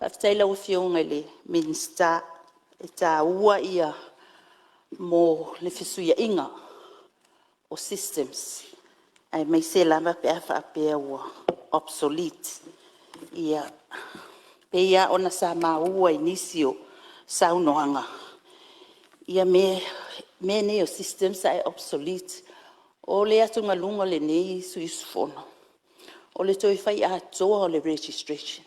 Faafetai i lau Afioga i le Minisita, e taua mo le fesuiaiga o systems aemaise lava pe a faapea ua obsolete. E pei lava ona sa maua i nisi o saunoaga mea nei o systems ae obsolete. O le atugaluga o lenei sui usufono, o le toe fai atoa o le registration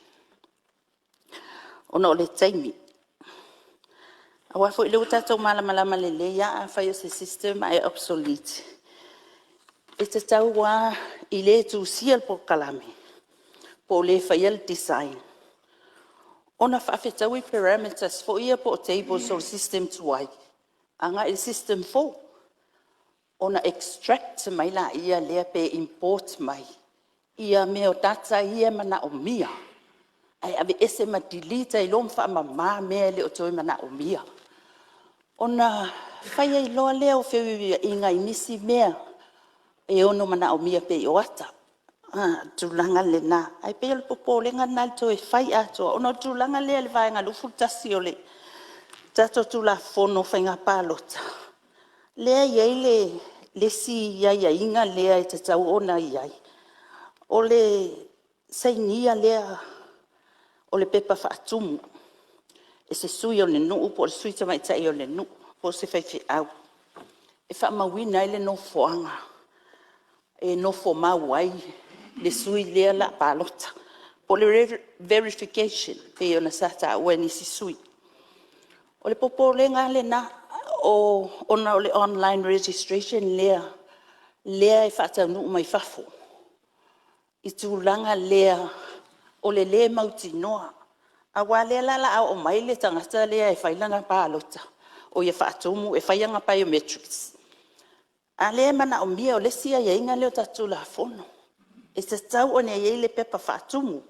ona o le taimi. Aua foi o lea ua tatou malamalama lelei lava afai o se system ae obsolete, e tatau lava i le tusia le polokalame po o le faia le design ona faafetaui parameters foi ia po o tables o le system tuai agai i le system fou, ona extract mai lea pe import mai mea o data ia e manaomia ae aveese ma delete ai loa ma faamama mea e le o toe manaomia. Ona fai ai loa lea o feuiuiaiga i nisi mea e ono manaomia pei o ata, o le tulaga lena. Ae pei o le popolega lena i le toe fai atoa ona o le tulaga lea i le Vaega 21 o le tatou Tulafono o Faiga Palota, lea e i ai le isi aiaiga lea e tatau ona i ai, o le sainia lea o le pepa faatumu e se sui o le nuu po o le sui tamaitai o le nuu po o se faifeau e faamauina ai le nofoaga e nofomau ai le sui lea o le a palota. O le verification pei ona sa taua e nisi sui usufono. O le popolega lava lena ona o le online registration lea e faataunuu mai fafo i tulaga lea o le le mautinoa. Aua o lea la o le a oo mai le tagata lea e fai lana palota, oi e faatumu e fai ana biometrics, a o lea e manaomia. O le isi aiaiga lea o tatou Tulafono e tatau ona i ai le pepa faatumu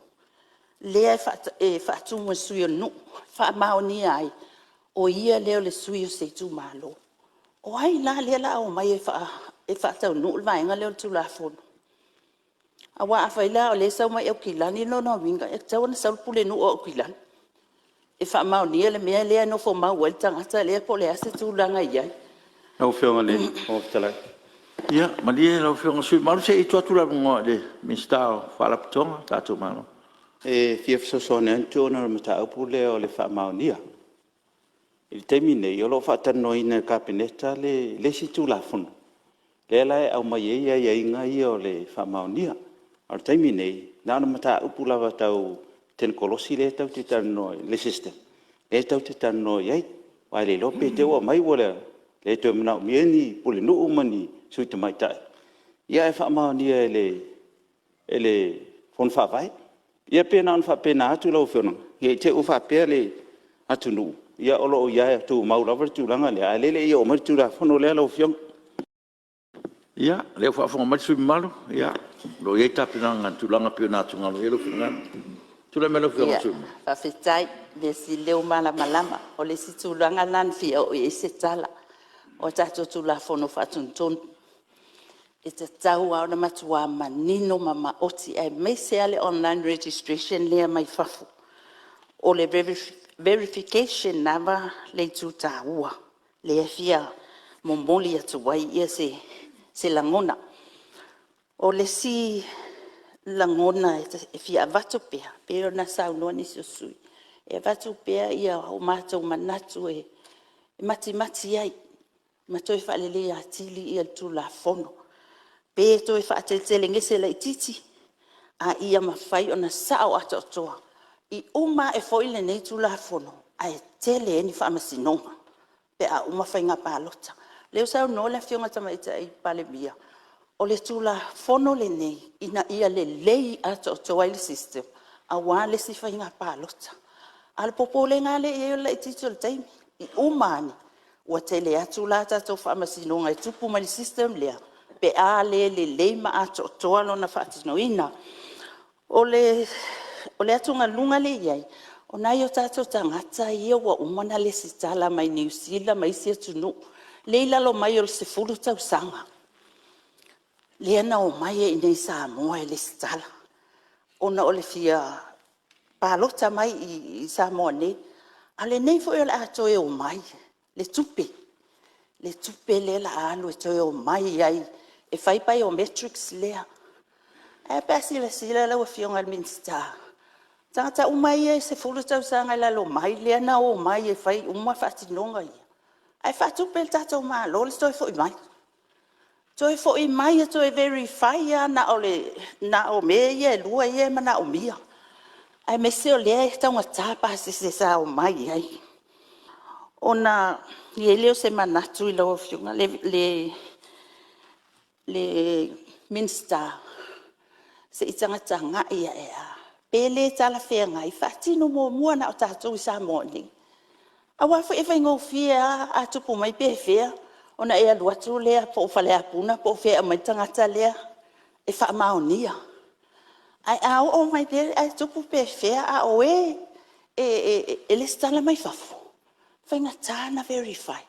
lea e faatumu e le sui o le nuu e faamaonia ai o ia lea o le sui o se itumalo. O ai la lea o le a omai e faataunuu le vaega lea o le Tulafono? Aua afai la o lea e sau mai Aukilani, o lona uiga e tatau ona sau le pulenuu o Aukilani e faamaonia le mea lea e nofomau ai le tagata lea po o le a se tulaga e i ai. Lau Afioga i le Fofoga Fetalai… Ia malie lau Afioga i le sui usufono mamalu se i tuu atu le avanoa i le Minisita o Faalapotopotoga a le tatou Malo. E fia fesoasoani atu ona o le mataupu lea o le faamaonia. I le taimi nei o lo o faatalanoaina e le Kapeneta le isi Tulafono lea la e aumai ai aiaiga ia o le faamaonia. A o le taimi lenei, na o le mataupu lava tau tenikolosi lea tatou te talanoa i le system lea tatou te talanoa i ai. Aua e le iloa pe te i ua aumai ua le toe manaomia ni pulenuu ma ni sui tamaitai ae faamaonia e le Fono Faavae. Ia pei na ona faapena atu lau Afioga, ne i te i ua faapea le atunuu o lo o tumau lava le tulaga lea, a o lea e le i oo mai le Tulafono lea lau Afioga. Ia, o lea ua faafofoga mai le sui usufono mamalu, o lo o i ai tapenaga i le tulaga pei ona atugalu i ai lou finagalo. Tulai mai lau Afioga i le sui usufono mamalu. Faafetai. Mea sili o lea ua malamalama. O le isi tulaga lena na fia oo i ai se tala, o a tatou Tulafono Faatonutonu e tatau lava ona matua manino ma maoti aemaise lava le online registration lea mai fafo. O le verification lava le itu taua lea e fia momoli atu ai se lagona. O le isi lagona e fia avatu pea pei ona saunoa nisi o sui usufono, e avatu pea o matou manatu e matimati ai ma toe faaleleia atili le Tulafono, pe toe faateletelegese laitiiti a ia mafai ona sao atoatoa. I uma ae foi lenei Tulafono ae tele ai ni faamasinoga pe a uma faiga palota. O lea ua saunoa le Afioga i le Tamaitai Palemia, o le Tulafono lenei ina ia lelei atoatoa ai le system aua le isi faiga palota. A o le popolega lava lea e i ai o le laitiiti o le taimi, i uma ane ua tele atu la tatou faamasinoga e tupu mai le system lea pe a le lelei ma atoatoa lona faatinoina. O le atugaluga lea e i ai, o nai o tatou tagata ia ua uma ona resitala mai Niu Sila ma isi atunuu, lea e i lalo mai o le 10 tausaga, lea na omai ai i inei i Samoa e resitala ona o le fia palota mai i Samoa nei. A o lenei foi o le a toe omai, le tupe lea o le a alu e toe omai ai e fai biometrics lea. Ae a pe a silasila lau Afioga i le Minisita, o tagata uma ia e 10 tausaga i lalo mai lea na omai e fai uma faatinoga ia, ae faatupe e le tatou Malo le toe foi mai. Toe foi mai e toe verify lava na o mea ia e lua ia e manaomia, aemaise o lea e taugata pasese sa omai ai. Ona i ai lea o se manatu i lau Afioga i le Minisita, se i tagatagai ane lava pe le talafeagai, faatino muamua na o tatou i Samoa nei. Aua foi e faigofie lava a tupu mai pe fea ona e alu atu lea po o Faleapuna po o fea e aumai ai le tagata lea e faamaonia. Ae a oo mai pea ae tupu pe fea a o e e resitala mai fafo, e faigata ona verify.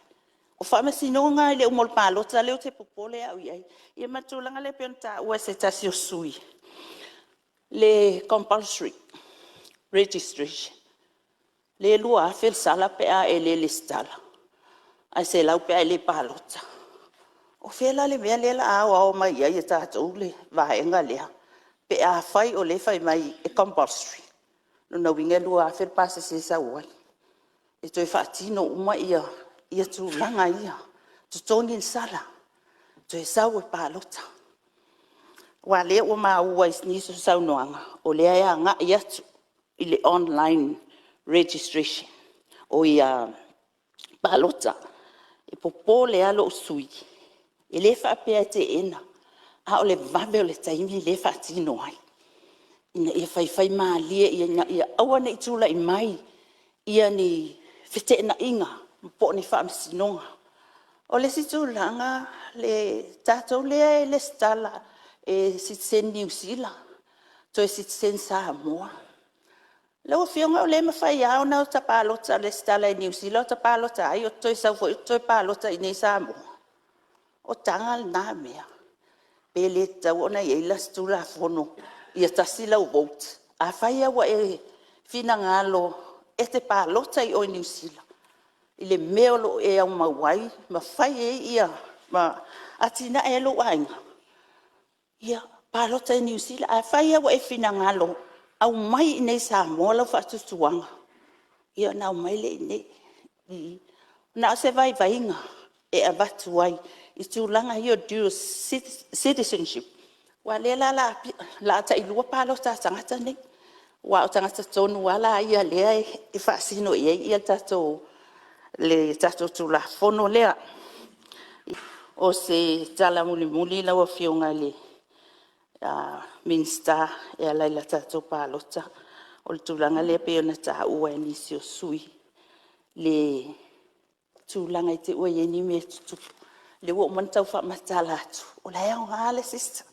O faamasinoga i le uma o le palota lea ou te popole au i ai, ia ma le tulaga lea pei ona taua e se tasi o sui usufono le compulsory registration, lea e $2,000 le sala pe a e le resitala ae $100 pe a e le palota. O fea la le mea lea o le a aoao mai ai e tatou le vaega lea pe afai o lea e fai mai e compulsory? O lona uiga e $2,000 le pasese e sau ai e toe faatino uma tulaga ia, totogi le sala, toe sau e palota. Aua o lea ua maua i nisi o saunoaga o lea e agai atu i le online registration palota. E popole lava lou sui usufono, e le faapea e teena, a o le vave o le taimi lea e faatino ai ina ia faifaimalie ina ia aua ne i tulai mai ni feteenaiga po o ni faamasinoga. O le isi tulaga tatou lea e resitala e sitiseni Niu Sila toe sitiseni Samoa. Lau Afioga o lea e mafai lava ona ota palota resitala i Niu Sila ota palota ai, ota toe sau foi ota toe palota i inei i Samoa? O taga na mea? Pe le tatau ona i ai se Tulafono ia tasi lau vote. Afai lava ua e finagalo e te palota i o i Niu Sila i le mea o lo o e aumau ai ma fai ai ma atinae ai lou aiga, ia palota i Niu Sila. Ae afai lava ua e finagalo aumai i inei i Samoa lau faatuatuaga, ia ona aumai lea i inei i i. Na o se vaivaiga e avatu ai i tulaga ia o dual citizenship aua o lea la o le a tailua palota a tagata nei, aua o tagata tonu lava la ia lea e faasino i ai le tatou Tulafono lea. O se tala mulimuli lau Afioga i le Minisita e ala i le tatou palota, o le tulaga lea pei ona taua e nisi o sui usufono le tulaga i te i ua i ai ni mea tutupu. O lea ua uma ona tau faamatala atu o la e aoga le system,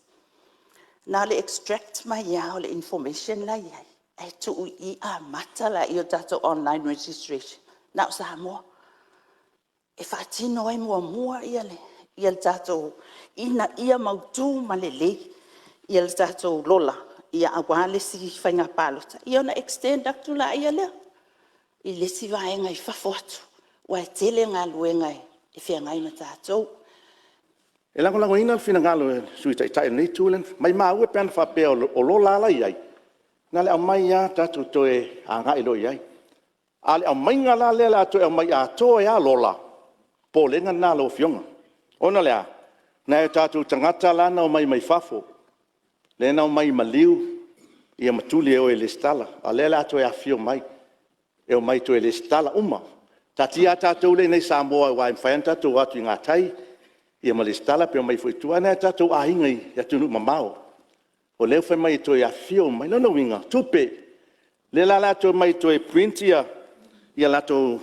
na o le extract mai lava o le information la e i ai ae tuu i i amata laia o le tatou online registration na o Samoa e faatino ai muamua le tatou, ina ia mautu ma lelei le tatou lola aua le isi faiga palota. Ia ona extend atu laia lea i le isi vaega i fafo atu aua e tele galuega e feagai ma tatou. E lagolagoina le finagalo o le Sui Taitai o lenei itu, maimau e pe ana faapea o lola la e i ai, na o le aumai lava tatou toe agai loa i ai. A o le aumaiga la lea o le a toe aumai atoa ai lava lola, o le popolega lena lau Afioga. Ona o le a? O nai o tatou tagata la na omai mai fafo, lea na omai i maliu ma tuli e o e resitala, a o lea o le a toe afifio mai e omai e toe resitala uma. Taatia lava tatou lea e i inei i Samoa aua e mafai lava ona tatou o atu i gatai ma resitala pe omai foi i tua, a o nai o tatou aiga i atunuu mamao, o lea ua fai mai e toe afifio mai. O lona uiga, o tupe. O lea la o le a toe omai e toe print latou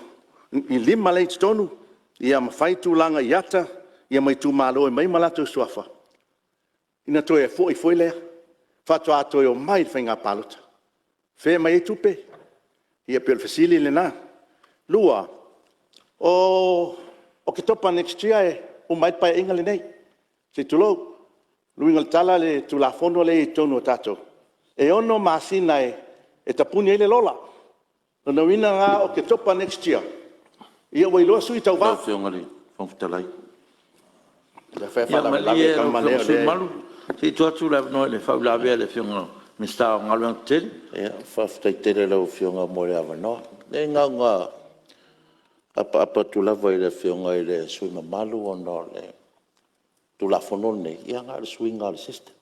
lima la e i totonu ma fai tulaga i ata ma itumalo e omai ma latou suafa, ona toe foi foi lea, faatoa toe omai i le faiga palota. O fea e aumai ai tupe? E pei o le fesili lena. Lua, o Oketopa next year e uma ai le Paeaiga lenei, se i tulou. O le uiga o le tala o le Tulafono lea e i totonu o tatou, e 6 masina e e tapuni ai le lola. O lona uiga la o Oketopa next year, ia ua iloa sui tauva. Lau Afioga i le Fofoga Fetalai… Ia malie lau Afioga i le sui usufono mamalu se i tuu atu le avanoa i le faauilavea a le Afioga i le Minisita o Galuega Tetele. Faafetai tele i lau Afioga mo le avanoa. Leai na ona apaapa atu lava i le Afioga i le sui usufono mamalu ona o le Tulafono lenei, ia na o le suiga lava o le system.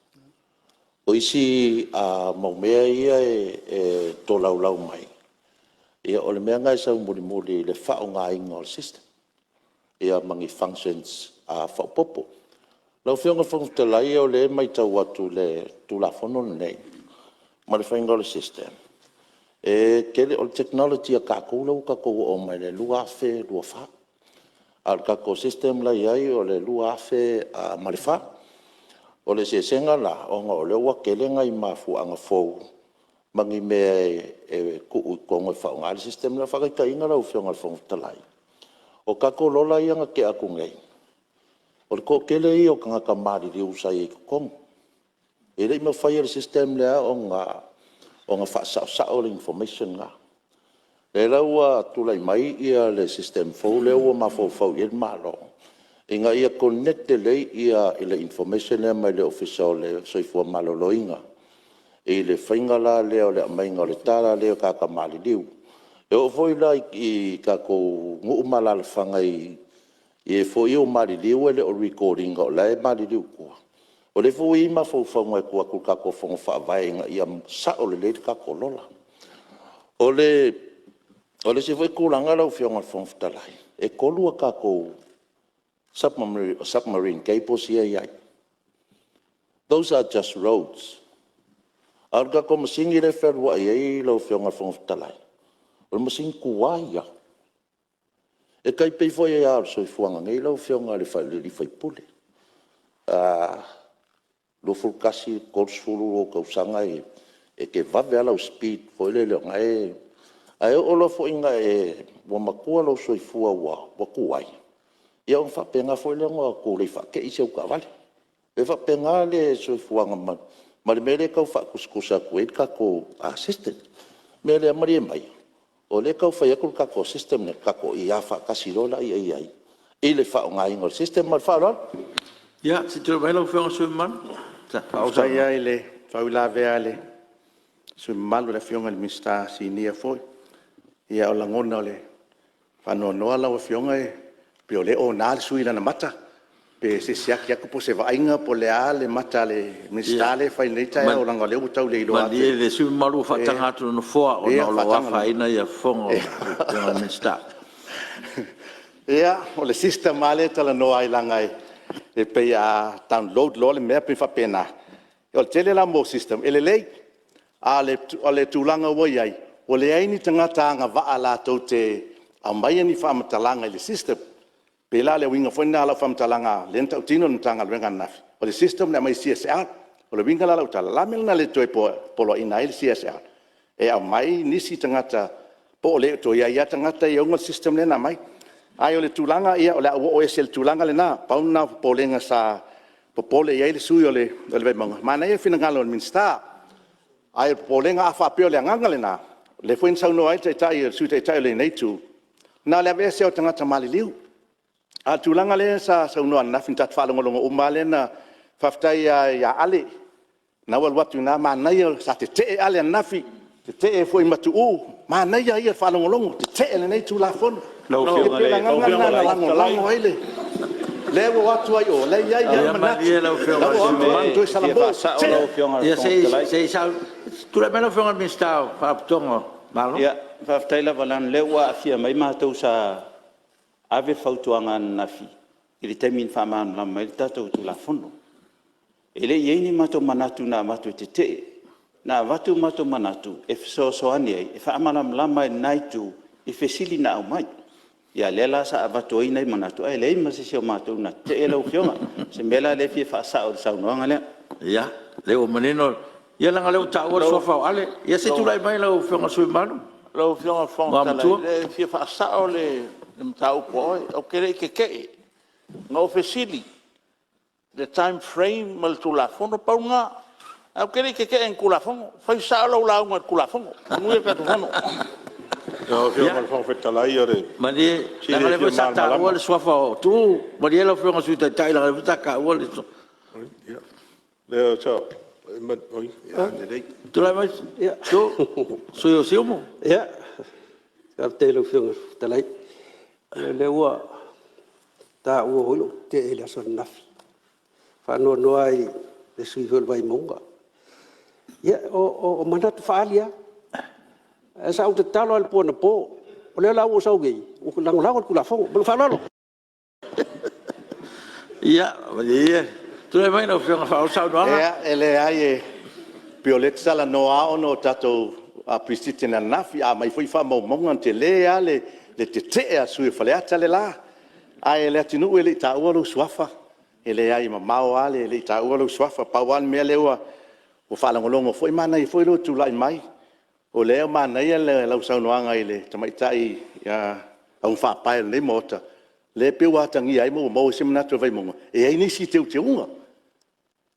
O isi mau mea ia e tolaulau mai, ia o le mea lena e sau mulimuli i le faaaogaina o le system ma ni functions faaopoopo. Lau Afioga i le Fofoga Fetalai o lea e matau atu i le Tulafono lenei ma le faiga o le system, e tele, o le technology a tatou lea ua tatou oo mai i le 2024, a o le tatou system la e i ai o le 2004. O le eseesega la ona o lea ua tele nai mafuaaga fou ma ni mea e tuu i totonu e faaaoga ai le system lea. O le faataitaiga lau Afioga i le Fofoga Fetalai, o tatou lola ia na tea atu nei, o le toatele ia o tagata maliliu sa i ai i totonu. E le i mafai e le system lea ona faasaosao le information lena. O lea la ua tulai mai le system fou lea ua mafaufau i ai le Malo ina ia connect lelei le information lea mai le Ofisa o le Soifua Maloloina i le faiga la lea o le aumaiga o le tala lea o tagata maliliu. E oo foi la i tatou nuu ma alaalafaga i e foi ia ua maliliu e le o record ina o la e maliliu i tua, o lea foi ua i ai mafaufauga e tuu atu i le tatou Fono Faavae ina ia sao lelei le tatou lola. O le isi foi tulaga lau Afioga i le Fofoga Fetalai, e 3 a tatou submarine cables ia e i ai. Those are just roads. A o le tatou masini lea e fealuai ai lau Afioga i le Fofoga Fetalai, o le masini tuai ia. E tai pei foi lava o le soifuaga nei lau Afioga i le sui usufono, 21, 30 ou tausaga e te vave lava lau speed foi lele o lena e… Ae oo loa foi ina ua matua lou soifua ua tuai, ia ona faapena foi lea ona tulei faatei si au taavale. E faapena le soifuaga ma le mea lea e tau faatusatusa atu ai le tatou system. O le mea lea malie maia, o lea e tau fai atu le tatou system lea, tatou ia faatasi loa lea i ai i le faaaogaina o le system. Ma le faaaloalo. Ia, se i tulai mai lau Afioga i le sui usufono mamalu. Faafetai lava i le faauilavea a le sui usufono mamalu le Afioga i le Minisita Sinia foi. Ia o lagona o le faanoanoa lau Afioga pei o lea e ona le sui usufono i lana mata, pe se i siaki atu po o se vaaiga po o le a le mata a le Minisita lea e fai i lenei taeao leaga o lea ua tau le iloa atu e… Malie le sui usufono mamalu ua faataga atu e le Nofoa ona o lo o afaina fofoga o le Afioga i le Minisita. Ia, o le system lava lea e talanoa ai leaga e pei a download loa le mea e pei e faapena. O le tele la o mau system e lelei, a o le tulaga ua i ai, ua leai ni tagata agavaa latou te aumaia ni faamatalaga i le system. E pei la o le uiga foi lena o lau faamatalaga lea na tautino le Matagaluega ananafi, o le system na aumai e le CSL. O le uiga la o lau tala, o le a le mea na le toe poloaiina ai le CSL e aumai nisi tagata po o le o toe i ai lava tagata ia e ona le system lea na aumai. Ae o le tulaga o le a ou oo ese i le tulaga lena. Pau lena o popolega sa popole i ai le sui usufono o le Vaimauga, manaia le finagalo o le Minisita. Ae o le popolega a faapea o le agaga lena, lea foi na saunoa ai le Sui Taitai o lenei Itu, na o le aveese lava o tagata maliliu. A o le tulaga lea sa saunoa ananafi na tatou faalogologo uma lava lea na… Faafetai lava ia Ale, lena ua alu atu i ina, manaia, sa tetee Ale ananafi, tetee foi ma Tuuu, manaia ia o le faalogologo, tetee i lenei Tulafono. E pei o le agaga lena na lagolago ai le… lea ua o atu ai i o, la e i ai lava le manatu, Ia malie lau la Afioga i le ua o sui atu usufono toe salamo, tetee. mamalu. Tulai mai lau Afioga i le Minisita o Faalapotopotoga a le Malo. Faafetai lava leaga o lea ua aafia mai matou sa ave fautuaga ananafi i le taimi na faamalamalama ai le tatou Tulafono. E le i i ai ni matou manatu na avatu e tetee, na avatu matou manatu e fesoasoani ai e faamalamalama i lena itu i fesili na aumai. Ia lea la sa avatu ai nai manatu, ae leai ma se isi o matou na tetee lau Afioga. O se mea la lea e fia faasao i le saunoaga lea. Ia, o lea ua manino. Ia leaga o lea ua taua le suafa o Ale. Ia se i tulai mai lau Afioga i le sui usufono mamalu Lau Afioga i le Fofoga Fetalai, e fia faasao le mataupu a oe. Ou te le i tetee, na ou fesili i le time frame ma le Tulafono, pau lena. Ae ou te le i tetee i ni Tulafono. Fai sao lau lauga i le Tulafono. Manuia le tatou Fono. Malie leaga o lea foi sa taua le suafa o Tuuu. Malie lau Afioga i le Sui Taitai leaga o lea foi sa taua le… Tulai mai Tuuu, le sui usufono mo Siumu. Faafetai i lau Afioga i le Fofoga Fetalai. Ia o lea ua taua foi lou tetee i le aso ananafi, e faanoanoa lava i le sui usufono foi o le Vaimauga. Ia o manatu faaali lava, ae sa ou tatalo lava i le po anapo, o lea la ua ou sau nei ou te lagolago i le Tulafono. Ma lou faaaloalo. Ia, malie ia. Tulai mai lau Afioga e faaauau le saunoaga. Ia, e leai, e pei o lea e te talanoa lava ona o tatou Pre-sitting ananafi. A aumai foi faamaumauga, e tele lava le tetee a le sui usufono o Faleata le la. Ae Leatinuu e le i taua lou suafa, e leai e mamao lava e le i taua lou suafa. Pau lava le mea lea ua faalogologo foi manaia foi lou tulai mai. O lea e manaia lau saunoaga i le tamaitai aunafaapae o lenei Maota, lea e pei ua atagia ai ma ua maua ai se manatu o le Vaimauga, e i ai nisi teuteuga.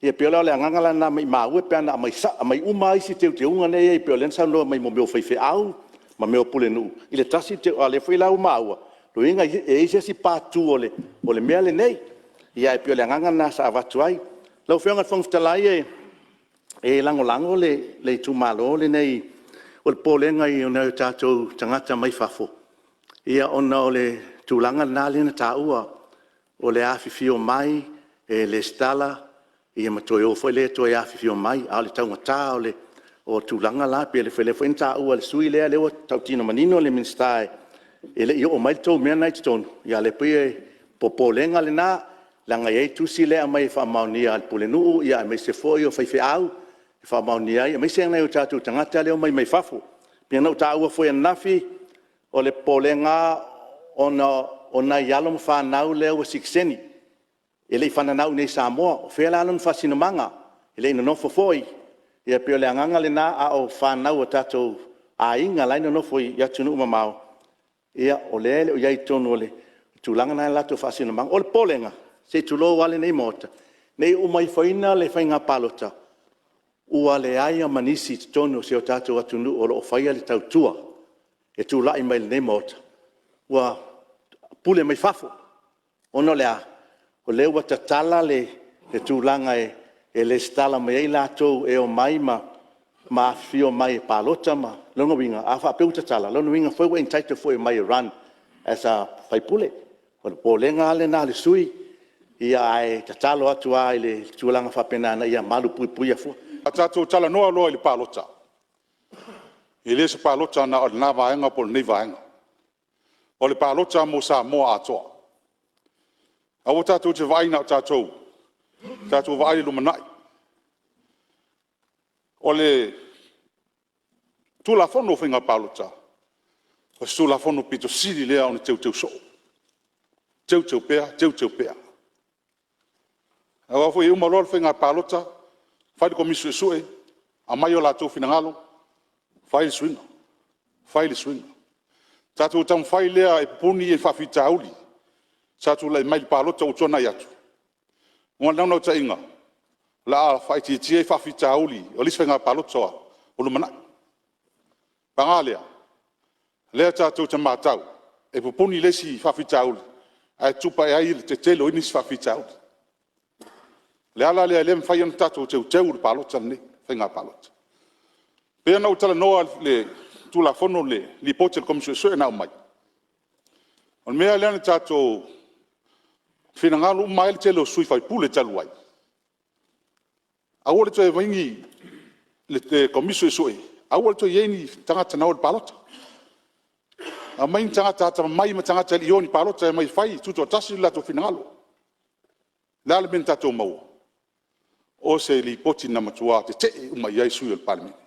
Ia pei la o le agaga lena maimau e pe ana aumai uma lava isi teuteuga lea e i ai pei o lea na saunoa mai i mea o faifeau ma mea o pulenuu i le tasi le… a o lea foi la ua maua, lona uiga e i ai se isi part 2 o le mea lenei. Ia ae pei o le agaga lena sa avatu ai. Lau Afioga i le Fofoga Fetalai, e lagolago le itumalo lenei. O le popolega i nai o tatou tagata mai fafo, ona o le tulaga lena lea na taua, o le afifio mai e resitala ma toe o foi lea toe afifio mai. A o le taugata o tulaga la, pei o lea foi na taua e le sui usufono lea, lea ua tautino manino le Minisita e le i oo mai le tou mea lena i totonu, a o lea pei o le popolega lena, leaga e i ai le tusi lea e aumai e faamaonia a le pulenuu aemaise foi o faifeau e faamaonia ai, aemaise nai o tatou tagata lea e omai mai fafo. E pei ona ou taua foi ananafi, o le popolega lava ona o nai alo ma fanau lea ua sitiseni, e le i fananau i inei i Samoa. O fea la lona faasinomaga? E le i nonofo foi. Ia pei o le agaga lena, a o fanau a tatou aiga la e nonofo i atunuu mamao, ia o lea e le o i ai i totonu o le tulaga lena le latou faasinomaga. O le popolega, se i tulou lava lenei Maota, ne i uma ifoina le faiga palota ua leai lava ma nisi i totonu o si o tatou atunuu o lo o faia le tautua e tulai mai lenei Maota, ua pule mai fafo. Ona o le a? O lea ua tatala le tulaga e resitala mai ai latou e omai ma afifio mai e palota ma… O lona uiga a faapea ua tatala, o lona uiga foi ua entitle foi e omai e run as a sui usufono. O le popolega lava lena o le sui usufono, ae tatalo atu lava i tulaga faapena ina ia malupuipuia fua. A tatou talanoa loa i le palota, e le o se palota na o lena vaega po o lenei vaega. O le palota mo Samoa atoa. Aua tatou te vaai na o tatou, tatou vaai i le lumanai. O le Tulafono o Faiga Palota, o se Tulafono aupito sili lea ona teuteu soo, teuteu pea, teuteu pea. Aua foi e uma loa le faiga palota fai le Komisi Suesue aumai o latou finagalo fai le suiga, fai le suiga. Ona tatou taumafai lea e pupuni faafitauli sa tulai mai i le palota ua tuanai atu, ma le naunautaiga o le a faaitiitia ai faafitauli o le isi faiga palota o lumanai. Paga lea, o lea tatou te matau e pupuni le isi faafitauli ae tupu ae ai le tetele o nisi faafitauli. O le ala lea o lea e mafai ona tatou teuteu le palota lenei, le faiga palota. E pei ona ou talanoa i le Tulafono i le Lipoti a le Komisi Suesue na aumai, o le mea lea na tatou finagalo uma ai le tele o sui usufono talu ai, aua le toe aumaia ni Komisi Suesue, aua le toe i ai ni tagata na o i le palota. Aumai ni tagata atamamai ma tagata e le i o i ni palota e omai e fai, tutoatasi lo latou finagalo. O le a le mea na tatou maua? O se Lipoti na matua tetee uma i ai sui usufono o le Palemene. Ona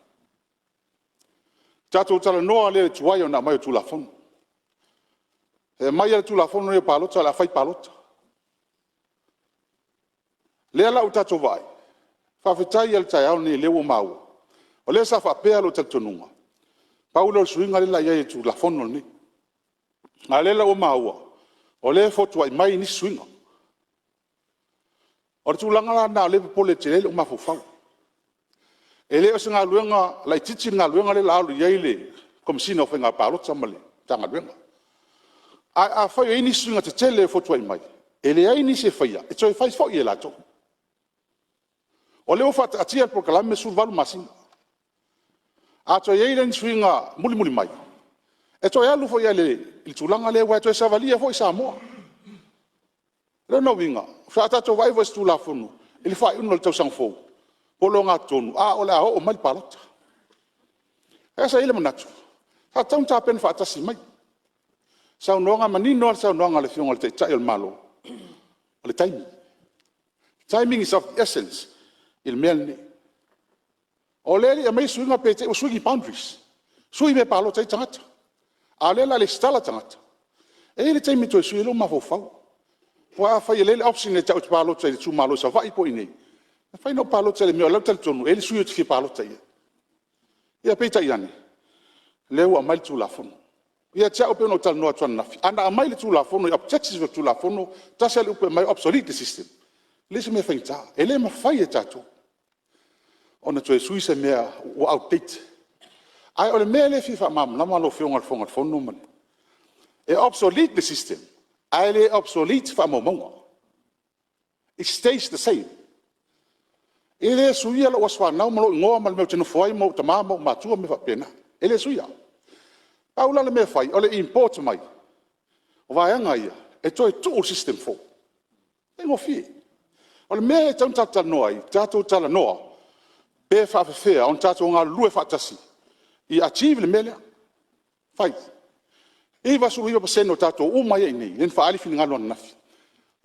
tatou talanoa lea i le tuai ona aumai o Tulafono. E aumai lava le Tulafono lenei o Palota o le a fai palota. O lea la ua tatou vaai, faafetai lava i le taeao lenei o lea ua maua, o lea sa faapea lou talitonuga, pau lea o le suiga lea o le a i ai i le Tulafono lenei. A o lea la ua maua, o lea e fotuai mai nisi suiga. O le tulaga la lena o lea e popole tele ai lou mafaufau. E le o se galuega laitiiti le galuega lea o le a alu i ai le Komesina o Faiga Palota ma le Matagaluega. Ae afai o i ai ni suiga tetele e fotuai mai, e leai nisi e faia, e toe fai foi e latou. O lea ua faataatia le polokalame e 18 masina. A toe i ai la ni suiga mulimuli mai, e toe alu foi lava i le tulaga lea aua e toe savalia foi Samoa. O lona uiga, pe a tatou vaai foi i se Tulafono i le faaiuga o le tausaga fou po o le ogatotonu, a o le a oo mai le palota. Ae sa i ai le manatu, sa tatau ona tapena faatasi mai saunoaga, e manino lava le saunoaga a le Afioga i le Taitai o le Malo, o le taimi. Timing is of essence i le mea lenei. O lea e le i aumaia suiga pe te i ua sui ni boundaries, sui mea e palota ai tagata, a o lea o le a resitala tagata. E i ai le taimi e toe sui ai lou mafaufau. Aua afai e lelei le option ia te au ou te palota i le itumalo i Savaii po o i inei, e mafai ona ou palota i le mea o la e ou te talitonu e i ai le sui ou te fia palota i ai. Ia peitai ane, o lea ua aumai le Tulafono. Ia te au e pei ona ou talanoa atu ananafi, ana aumai le Tulafono i objectives o le Tulafono, e tasi lava le upu e aumai ai, obsolete le system. E leai se mea faigata. E le mafai e tatou ona toe sui se mea ua outdate. Ae o le mea lea e fia faamalamalama lau Afioga i le Fofoga o le Fono, e obsolete le system ae le obsolete faamaumauga. It stays the same. E le suia lou aso fanau ma lou igoa ma le mea ou te nofo ai ma ou tama ma ou matua ma mea faapena. E le suia. Pau la le mea e fai, o le import mai o vaega ia e toe tuu i le system fou. E faigofie. O le mea e tatau ona tatou talanoa ai, tatou talanoa pe faapefea ona tatou galulue faatasi ia achieve le mea lea. Fai. E 99% o tatou uma lea e i inei lea na faaali finagalo ananafi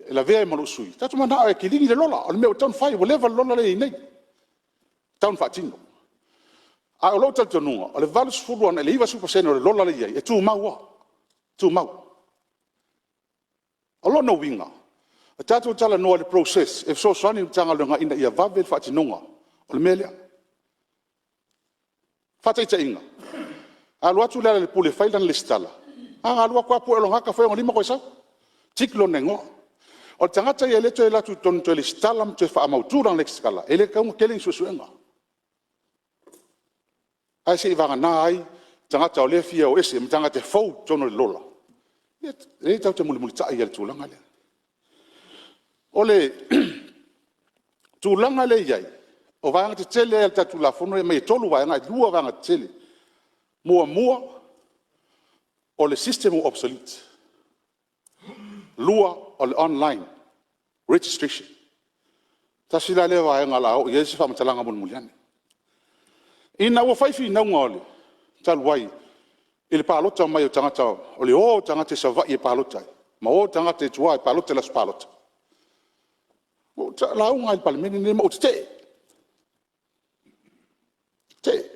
e lavea ai ma lou sui usufono, tatou te mananao e kilini le lola. O le mea ua tatau ona fai, ua leva le lola lea e i ai nei, e tatau ona faatino. A o lou talitonuga, o le 80 agai i le 90% o le lola lea e i ai, e tumau lava, e tumau. O lona uiga, tatou talanoa i le process e fesoasoani i le Matagaluega ina ia vave le faatinoga o le mea lea. Faataitaiga, a alu atu Lealailepule e fai lana resitala, na ona alu atu lava pue lona ata fai lona lima toe sau, tick lona igoa. O le tagata ia lea e toe alu atu i totonu e toe resitala ma toe faamautu lana resitala, e le tatau ona tele ni suesuega. Ae seiavagana ai tagata o lea e fia o ese ma tagata e fou i totonu o le lola, ia lea tatou te mulimulitai ai i le tulaga lea. O le tulaga lea e i ai, o vaega tetele lava o le tatou Tulafono e aumai e 3 vaega ae 2 vaega tetele. Muamua, o le system ua obsolete. Lua, o le online registration. Tasi la lea vaega o le a oo i ai se faamatalaga mulimuli ane. Ina ua fai finauga talu ai i le palota mai o tagata, o le o o tagata i Savaii e palota ai ma o tagata i tua e palota i le aso palota, na ou lauga ai i le Palemene lenei ma ou tete'e, tete'e.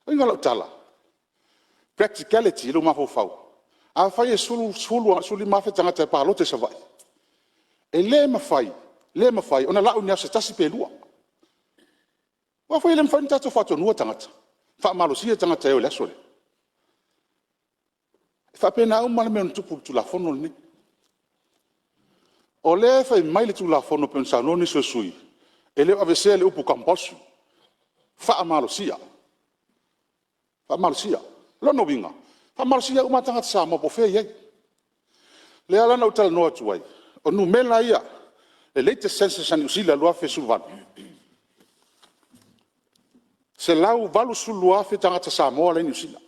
O le uiga o lau tala, practicality i lou mafaufau, afai e 10,000 agai i le 15,000 tagata e palota i Savaii, e le mafai, le mafai ona lau i ni aso se tasi pe lua. Aua foi e le mafai ona tatou faatonuina tagata, faamalosia tagata e o i le aso lea. E faapena uma lava le mea na tupu i le Tulafono lenei. O lea e fai mai le Tulafono pei ona saunoa nisi o sui usufono, e le o aveesea le upu compulsory, faamalosia, faamalosia. O lona uiga, e faamalosia uma lava tagata Samoa po o fea e i ai. O lea la na ou talanoa atu ai, o numera ia, the latest census a Niu Sila 2018, e 182,000 tagata Samoa la e i Niu Sila.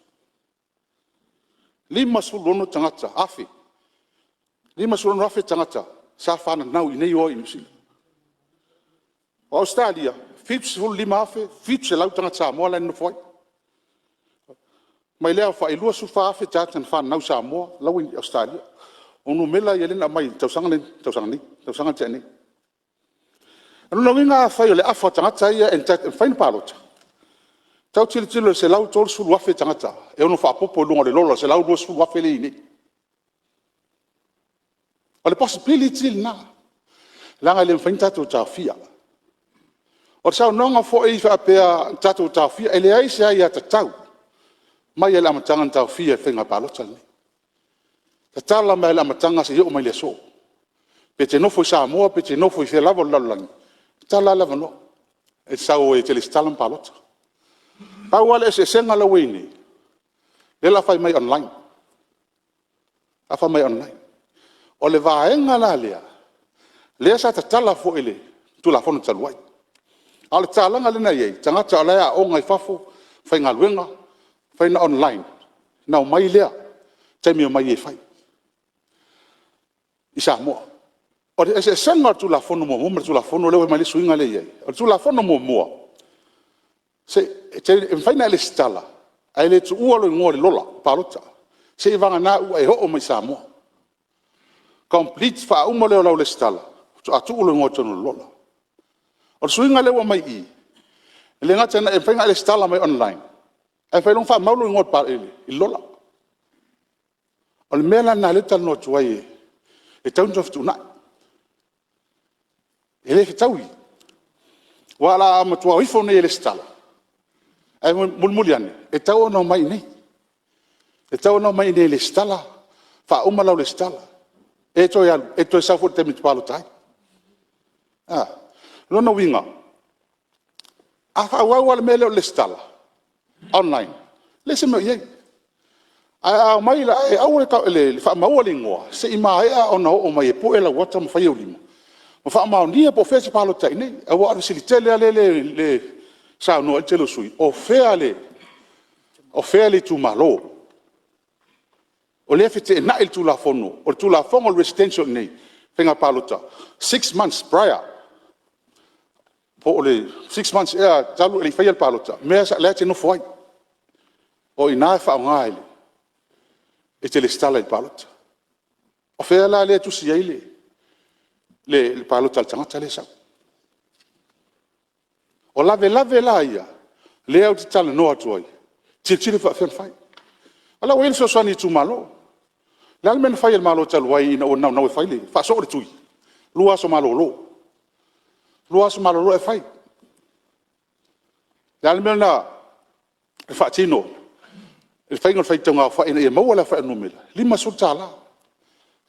56,000 tagata sa fananau i inei o ai i Niu Sila. O Ausetalia, 75,700 tagata Samoa la e nonofo ai. Mai lea aofai, e 24,000 tagata na fananau i Samoa la ua i Ausetalia. O numera ia lea na aumai i le tausaga lea na tea nei. O lona uiga afai o le afa o tagata ia e mafai ona palota, e tau tilotilo i le 130,000 tagata e ono faaopoopo i luga o le lola e 120,000 lea e i ai nei. O le possibility lena, leaga e le mafai ona tatou taofia. O le saunoaga foi faapea na tatou taofia, e leai se aiatatau mai lava i le amataga na taofia ai le Faiga Palota lenei. Tatala mai lava i le amataga seia oo mai i le aso. Pe e te nofo i Samoa pe e te nofo i fea lava o le lalolagi, e tatala lava le avanoa. E te sau e te resitala ma palota. Pau lava le eseesega lea ua i ai nei, lea o le a fai mai online, o le a fai mai online. O le vaega la lea, lea sa tatala foi i le Tulafono talu ai. A o le tatalaga lea na i ai, tagata o la e aooga i fafo, faigaluega, mafai ona online ona omai lea i le taimi e omai ai e fai i Samoa. O le eseesega o le Tulafono muamua ma le Tulafono lea ua aumai le suiga lea e i ai, o le Tulafono muamua, e mafai ona e resitala ae le tuua lou igoa i le Lola Palota seiavagana ua e oo mai i Samoa, complete faauma lea o lau resitala faatoa tuu lou igoa i totonu o le Lola. O le suiga lea ua aumai i i, e le gata ina e mafai ona e resitala mai online, ae mafai loa ona faamau lou igoa i le Lola. O le mea la lena lea ou te talanoa atu ai e tatau ona toe fetuunai. E le fetaui aua o le a matua o ifo nei e resitala, ae mulimuli ane e tatau ona omai i inei. E tatau ona omai i inei e resitala, faauma lau resitala, e toe alu e toe sau foi i le taimi e te palota ai. O lona uiga, a faaauau lava le mea lea o le resitala online, e leai se mea o i ai. Ae a omai la ae aua le faamauina le igoa se i maea ona oo mai e pue lau ata ma fai ou lima ma faamaonia po o fea e te palota ai i inei. Aua o le fesili tele lava lea e saunoa ai le tele o sui usufono, o fea le itumalo? O lea e feteenai le Tulafono, o le Tulafono o le Residential i inei Faiga Palota, 6 months prior po o le 6 months ea talu ona e le i faia le palota, mea la e te nofo ai. O i ina e faaaoga e te resitala ai i le palota. O fea la lea e tusi ai le palota a le tagata lea e sau? O lavelave la ia lea ou te talanoa atu ai, tilotilo pe faapefea ona fai. O la ua i ai le fesoasoani i itumalo. O le a le mea na fai e le Malo talu ai ina ua naunau e faasoo le tui? 2 aso malolo, 2 aso malolo ae fai. O le a le mea na faatino i le faiga o le faitauga aofai ina ia maua le aofai o numera? E $50.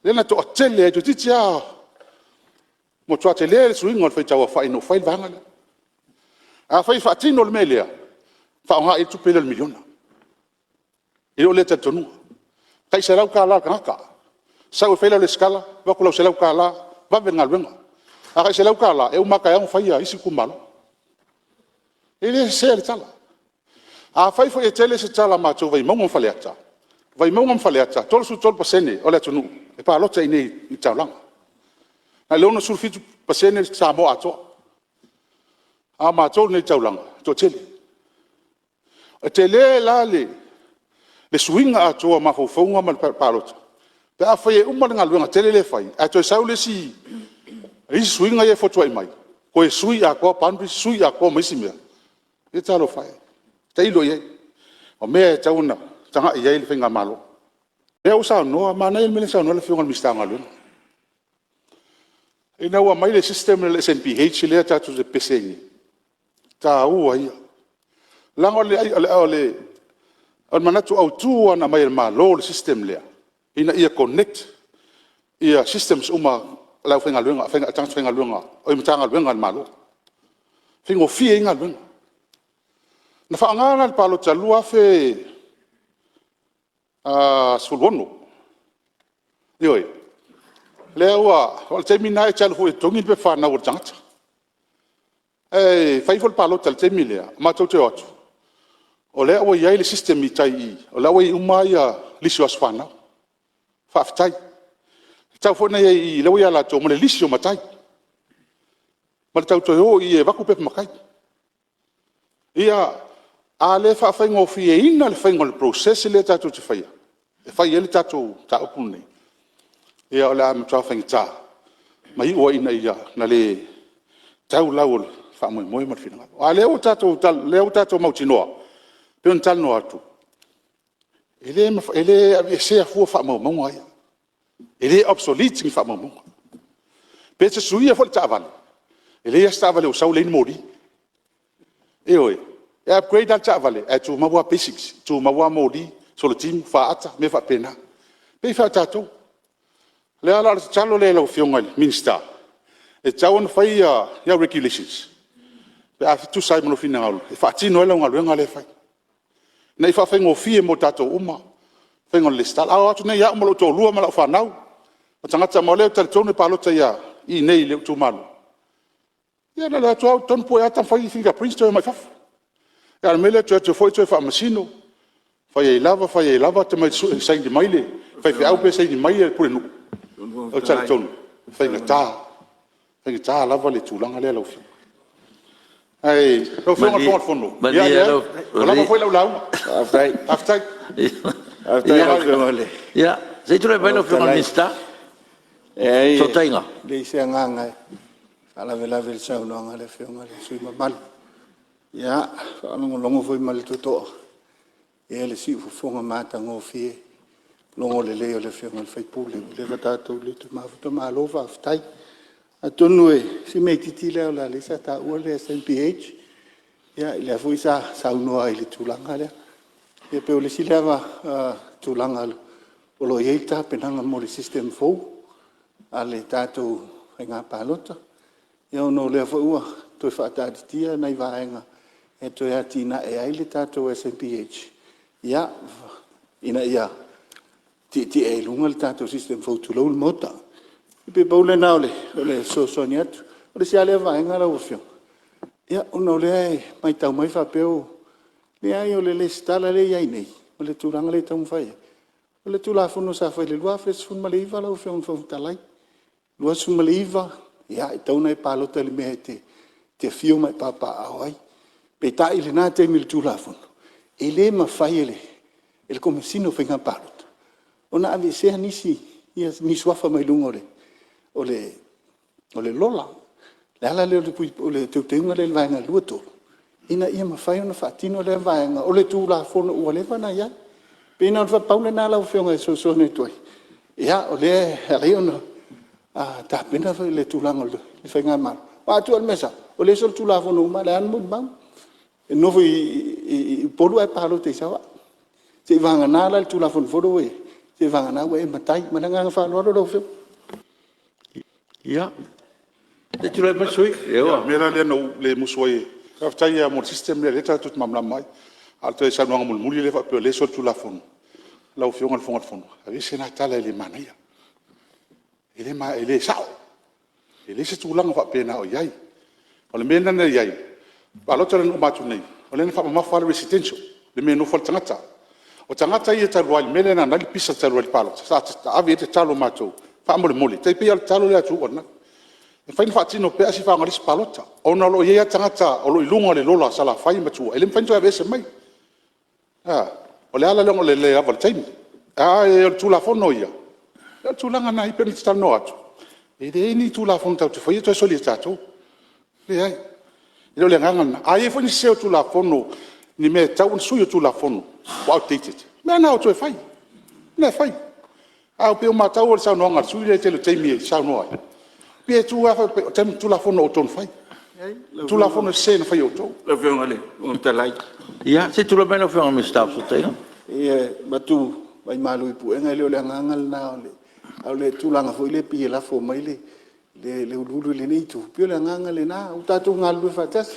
Lea na toatele ai, toeitiiti lava matua tele le suiga o le faitau aofai ina ua fai le vaega lea. Afai e faatino le mea lea, faaaoga i ai le tupe lea o le miliona i lou lea talitonuga. Tai $100 a le tagata, sau e fai lau resitala, avatu lau $100, vave le galuega. A tai $100 e uma lava taeao ma fai isi itumalo. E le sese le tala. Afai foi e tele se tala a matou Vaimauga ma Faleata, Vaimauga ma Faleata e 33% o le atunuu e palota i inei i le taulaga, nai lo le 67% le Samoa atoa. A o matou i inei i le taulaga e toatele. E tele la le suiga atoa o mafaufauga ma le palota pe afai e uma le galuega tele lea e fai ae toe sau le isi suiga ia e fotuai mai, toe sui atoa boundaries sui atoa ma isi mea, ia talofa e, tailo i ai. O mea e tatau ona tagai i ai le Faigamalo. O lea ua saunoa, manaia le mea lea na saunoa ai le Afioga i le Minisita o Galuega, ina ua aumai le system lea o le SNBH lea tatou te pepese ai nei, o le taua ia. Leaga o le manatu autu lava na aumai e le Malo le system lea, ina ia connect systems uma a tagata faigaluega o Matagaluega a le Malo, e faigofie ai galuega. Na faaaoga la i le palota i le 2016, ioe. O le taimi lena e te alu foi e totogi le pepa fanau a le tagata. Ae fai foi le palota i le taimi lea matou te o atu o lea ua i ai le system i tai i i, o la ua i ai uma lisi o aso fanau. Faafetai. E tatau foi ona i ai i i lea ua ia latou ma le lisi o matai ma le tau toe o i i e avatu pepa matai. Ia, a le faafaigofieina le faiga o le process lea tatou te faia e fai ai le tatou mataupu lenei, ia o le a matua faigata ma iu ai ina le tau lau o le faamoemoe ma le finagalo. A o lea ua tatou mautinoa e pei ona talanoa atu, e le aveesea fua faamaumauga ia, e le obsolete ni faamaumauga. Pe te suia foi le taavale, e leai lava se taavale ua sau leai ni moli. Ioe. E upgrade lava le taavale ae tumau lava basics, tumau lava moli, solotimu, faata, mea faapena. E pei foi o tatou. O lea la o le tatalo lea i lau Afioga i le Minisita, e tatau ona fai au Regulations pe pe a tusa ai ma lou finagalo e faatino ai lau galuega lea e fai, ina ia faafaigofie mo tatou uma le faiga o le resitala. A o atu nei au ma lou toalua ma lau fanau ma tagata uma, o lea ou te talitonu e palota i inei i lou itumalo, ia na ona o atu lava o i totonu pue ata ma fai fingerprints toe omai i fafo. A o le mea lea o le toe o atu foi toe faamasino, fai ai lava fai ai lava, tamaiti saini mai le faifeau pe saini mai le pulenuu. Ou te talitonu e faigata, e faigata lava le tulaga lea lau Afioga. Ae lau Afioga i le Fofoga o le Fono, ia leai, ua lava foi lau lauga. Faafetai. Ia, se i tulai mai lau Afioga i le Minisita o Fesootaiga. E leai se agaga e faalavelave i le saunoaga a le Afioga i le sui usufono mamalu. Ia, faalogologo foi ma le totoa i le siufofoga matagofie, logo lelei o le Afioga i le sui usufono ua leva tatou le toe mafuta, malo faafetai. Atonu o si mea itiiti lea leaga o lea sa taua le SNBH, ia lea foi sa saunoa ai i le tulaga lea. Ia pei o le isi lea tulaga o lo o i ai tapenaga mo le system fou a le tatou Faiga Palota, ia ona o lea foi ua toe faataatitia nai vaega e toe atinae ai le tatou SNBH ina ia tietie ai i luga le tatou system fou, tulou le Maota. E pei pau lena o le fesoasoani atu. O le isi lava lea vaega lau Afioga, ia ona o lea e maitau mai faapea ua… Leai o le resitala lea e i ai nei ma le tulaga lea e taumafai i ai, o le Tulafono sa fai i le 2019 lau Afioga i le Fofoga Fetalai. 2019, ia e tatau ona e palota i le mea e te afio ma e papaaao ai. Peitai i lena taimi i le Tulafono e le mafai e le Komesina o Faiga Palota ona aveesea ni suafa mai luga o le Lola. O le ala lea o le teuteuga lea i le Vaega 23 ina ia mafai ona faatino lea vaega o le Tulafono ua leva ona i ai. Pei na o le pau lena lau Afioga e fesoasoani atu ai, ia o lea e ala ai ona tapena le tulaga o le Faigamalo. Aua a tuu lava i le mea e sau, o lea e solitulafono uma lava, e leai lava ni molimau, e nofo i Upolu ae palota i Savaii. Seiavagana la i le Tulafono fou lea ua i ai, seiavagana ua e matai. Ma le agaga faaaloalo lau Afioga. Ia, se i tulai mai le sui usufono. O le mea la lea na ou le musu ai, faafetai lava mo le system lea o lea tatou te malamalama ai. A o le toe saunoaga mulimuli lea faapea o lea e solitulafono, lau Afioga i le Fofoga Fetalai, aveese lena tala e le manaia, e le sao. E leai se tulaga faapena o i ai. O le mea lena na i ai, o le palota lea na uma atu nei, o lea na faamamafa lava le residential, le mea e nofo ai le tagata. O tagata ia talu ai i le mea lea na ala ai le pisa talu ai i le palota, sa ave i ai le tatalo a matou, faamolemole, e tai pei lava o le tatalo lea a Tuuu ananafi, e mafai ona faatino pea ae se i faaaoga i le isi palota, ona o lo o i ai lava tagata o lo o i luga o le lola a Salafai ma tua e le mafai ona toe aveese mai. O le ala lea o le le lava o le taimi. A o le Tulafono ia, o le tulaga lena e i ai pei ona ta talanoa atu, e leai ni Tulafono tatou te faia toe soli e tatou. E leai. E le o le agaga lena. A i ai foi ni sese o Tulafono ni mea e tatau ona sui o le Tulafono ua outdated, o mea lava na e o e toe fai, o mea e fai. Ae pei ua matau i le saunoaga a le sui usufono lea i le tele o taimi e saunoa ai, pei e tu lava faapea o Tulafono a outou na fai, o Tulafono sese na fai e outou. Ia, se i tulai mai lau Afioga i le Minisita o Fesootaiga. E avatu vaimalu i puega e le o le agaga lena, a o le tulaga foi lea pei e lafo mai le uluulu i lenei itu, pei o le agaga lena, ua tatou galulue faatasi.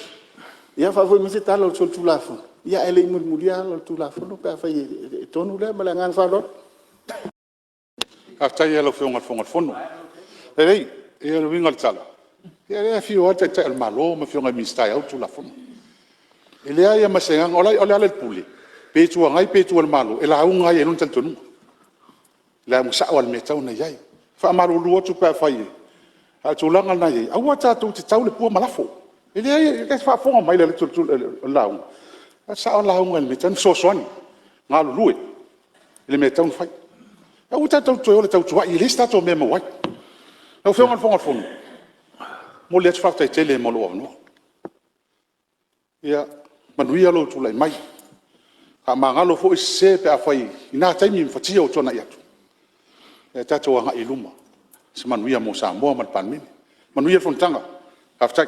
Ia faafoi mai se tala o le solitulafono ae le i mulimulia ala o le Tulafono pe afai e tonu lea. Ma le agaga faaaloalo. Faafetai lava i lau Afioga i le Fofoga Fetalai. Leai, o le uiga o le tala, ia o lea e afio lava le Taitai o le Malo ma Afioga i Minisita e ou le Tulafono. E leai lava ma se agaga. O Lealailepule, pe Itu Agai pe itu o le Malo, e lauga lava ia i lona talitonuga. E lauga sao lava i le mea e tatau ona i ai. E faamalulu atu pe afai e… a o le tulaga lena e i ai, aua tatou te tau le pua ma lafo. E leai, o la e faafofoga mai Lealailepule i le lauga, e sao lava lauga i le mea e tatau ona fesoasoani, galulue i le mea e tatau ona fai. Aua tatou te toe o i le tautuai, e leai se tatou mea e maua ai. Lau Afioga i le Fofoga Fetalai, e momoli atu le faafetai tele mo lou avanoa. Ia manuia lou tulai mai, faamagalo foi sese pe afai i na taimi ma fatia ua tuanai atu, ae tatou agai i luma se manuia mo Samoa ma le Palemene. Manuia le fonotaga. Faafetai.